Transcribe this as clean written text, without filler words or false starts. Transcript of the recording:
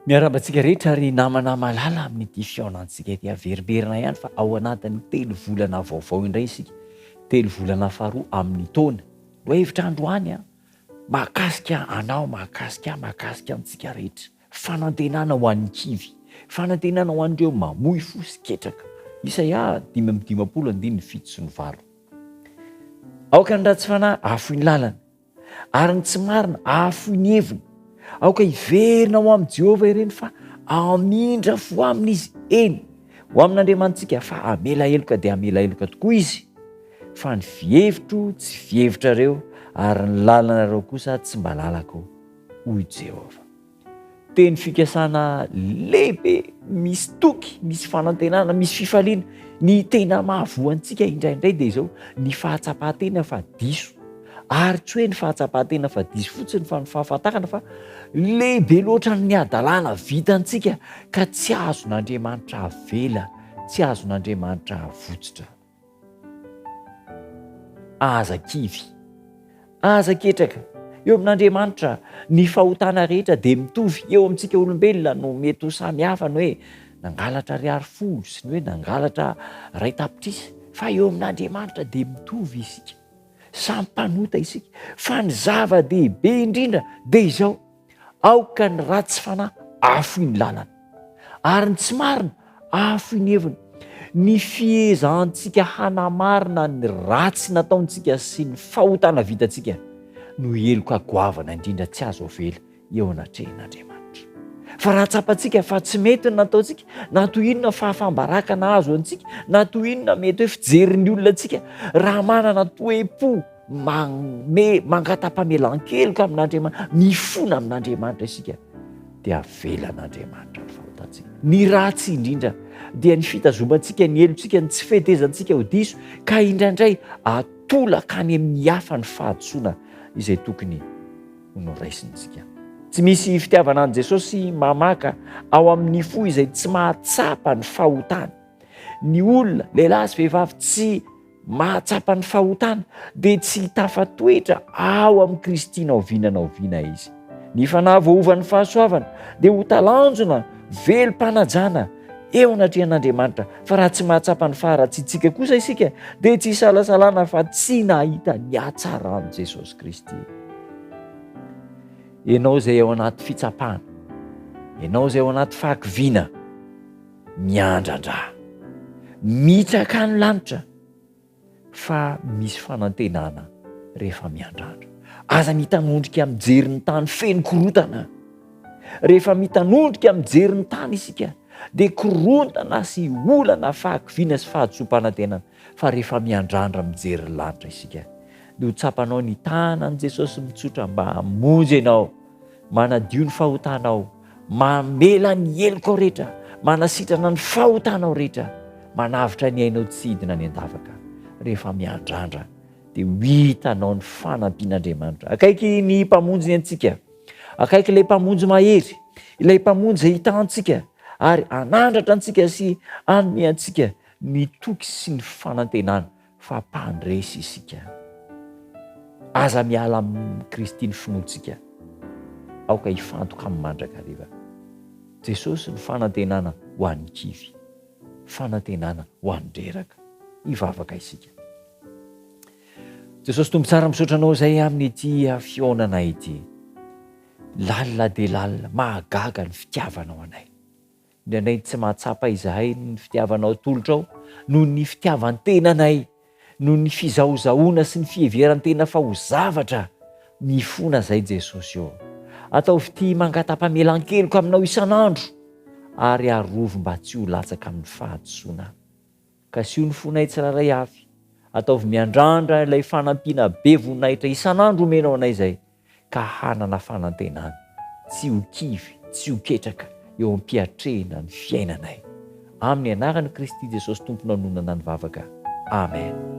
Miarahaba antsika rehetra ry namana malala amin'ity fihaonantsika ity. Averimberina ihany fa ao anatin'ny telo volana vaovao indray isika. Telo volana faharoa amin'ny taona. Lohahevitra androany an, mahakasika anao, mahakasika ahy, mahakasika antsika rehetra. Fanantenana ho an'ny kivy. Fanantenana ho an'ireo mamoy fo sy ketraka. Isaia 55 andininy 7 sy ny 8. Aoka ny ratsy fanahy hahafoy ny lalany. Ary ny tsy marina hahafoy ny heviny. Aoka hiverina ho amin'i Jehovah ireny fa hamindra fo aminy izy, eny, ho amin'Andriamanitsika, fa hamela heloka dia hamela heloka tokoa izy. Fa ny fihevitro tsy fihevitrareo, ary ny lalanareo kosa tsy mba lalako, hoy Jehovah. Teny fikasana lehibe, misy toky, misy fanantenana, misy fifaliana. Ny tena mahavoa antsika indraindray dia izao, ny fahatsapan-tena fa diso. Ary tsy hoe ny fahatsapan-tena fa diso fotsiny fa ny fahafantarana fa lehibe loatra ny hadalana vitantsika ka tsy azon'Andriamanitra avela, tsy azon'Andriamanitra avotsitra. Aza kivy. Aza ketraka. Eo amin'Andriamanitra, ny fahotana rehetra dia mitovy. Eo amintsika olombelona no mety ho samy hafa ny hoe nangalatra ariary folo sy ny hoe nangalatra iray tapitrisa. Fa eo amin'Andriamanitra dia mitovy isika. Samy mpanota isika. Fa ny zava-dehibe indrindra dia izao, Aoka ny ratsy fanahy hahafoy ny lalany, ary ny tsy marina hahafoy ny heviny. Ny fiezahantsika hanamarina ny ratsy nataontsika sy ny fahotana vitantsika no heloka goavana indrindra tsy azo avela eo anatrehan'Andriamanitra. Fa raha tsapantsika fa tsy mety ny nataontsika, na toy inona fahafaham-baraka nahazo antsika, na toy inona mety hoe fijerin'ny olona antsika, raha manana toe-po Manome, mangata-pamelan-keloka amin'Andriamanitra, mifona amin'Andriamanitra isika, dia avelan'Andriamanitra ny fahotantsika. Ny ratsy indrindra dia ny fitazomantsika ny helotsika, ny tsy fetezantsika ho diso, ka indraindray atolaka any amin'ny hafa ny fahadisoana izay tokony ho noraisintsika. Tsy misy fitiavana an'i Jesosy mamaka ao amin'ny fo izay tsy mahatsapa ny fahotany. Ny olona, lehilahy sy vehivavy, tsy Mahatsapa ny fahotana, dia tsy tafatoetra ao amin'i Kristy na oviana na oviana izy. Ny fanahy voaovan'ny fahasoavana dia ho talanjona velom-panajana eo anatrehan'Andriamanitra, fa raha tsy mahatsapa ny faharatsiantsika kosa isika, dia tsy isalasalana fa tsy nahita ny hatsaran'i Jesosy Kristy. Ianao izay ao anaty fitsapana, ianao izay ao anaty fahakiviana, Miandrandra. Mitraka ny lanitra fa misy fanantenana rehefa miandrandra. Aza mitanondrika mijery ny tany feno korontana. Rehefa mitanondrika mijery ny tany isika dia korontana sy olana, fahakiviana sy fahadisoam-panantenana. Fa rehefa miandrandra mijery ny lanitra isika dia ho tsapanao ny tanan'i Jesosy mitsotra mba hamonjy anao. Manadio ny fahotanao, mamela ny helokao rehetra, manasitrana ny fahotanao rehetra, manavotra ny ainao tsy hidina any an-davaka. Rehefa miandrandra dia ho hitanao ny fanampian'Andriamanitra. Akaiky ny Mpamonjy ny antsika. Akaiky ilay Mpamonjy mahery, ilay Mpamonjy izay hitantsika ary hanandratra antsika sy hanome antsika ny toky sy ny fanantenana. fa mpandresy isika. Aza miala amin'i Kristy ny finoantsika. Aoka hifantoka aminy mandrakariva. Jesosy no fanantenana ho an'ny kivy, fanantenana ho an'ny reraka. Hivavaka isika. Jesosy Tompo tsara misaotra anao izay amin'ity fihaonana ity. Lalina dia lalina, mahagaga ny fitiavanao anay. Indraindray tsy mahatsapa izahay ny fitiavanao atolotrao noho ny fitiavan-tenanay, noho ny fizahozahoana sy ny fiheveran-tena fa ho zavatra. Mifona izay Jesosy ô. Ataovy tia mangata-pamelan-keloka aminao isan'andro ary arovy mba tsy ho latsaka amin'ny fahadisoana. Kasiho ny fonay tsirairay avy. Ataovy miandrandra ilay fanampiana be voninahitra isan'andro omenao anay izay. ka hanana fanantenana, tsy ho kivy, tsy ho ketraka eo am-piatrehina ny fiainanay. Amin'ny anaran'i Kristy Jesosy Tompo nanonana ny vavaka. Amen.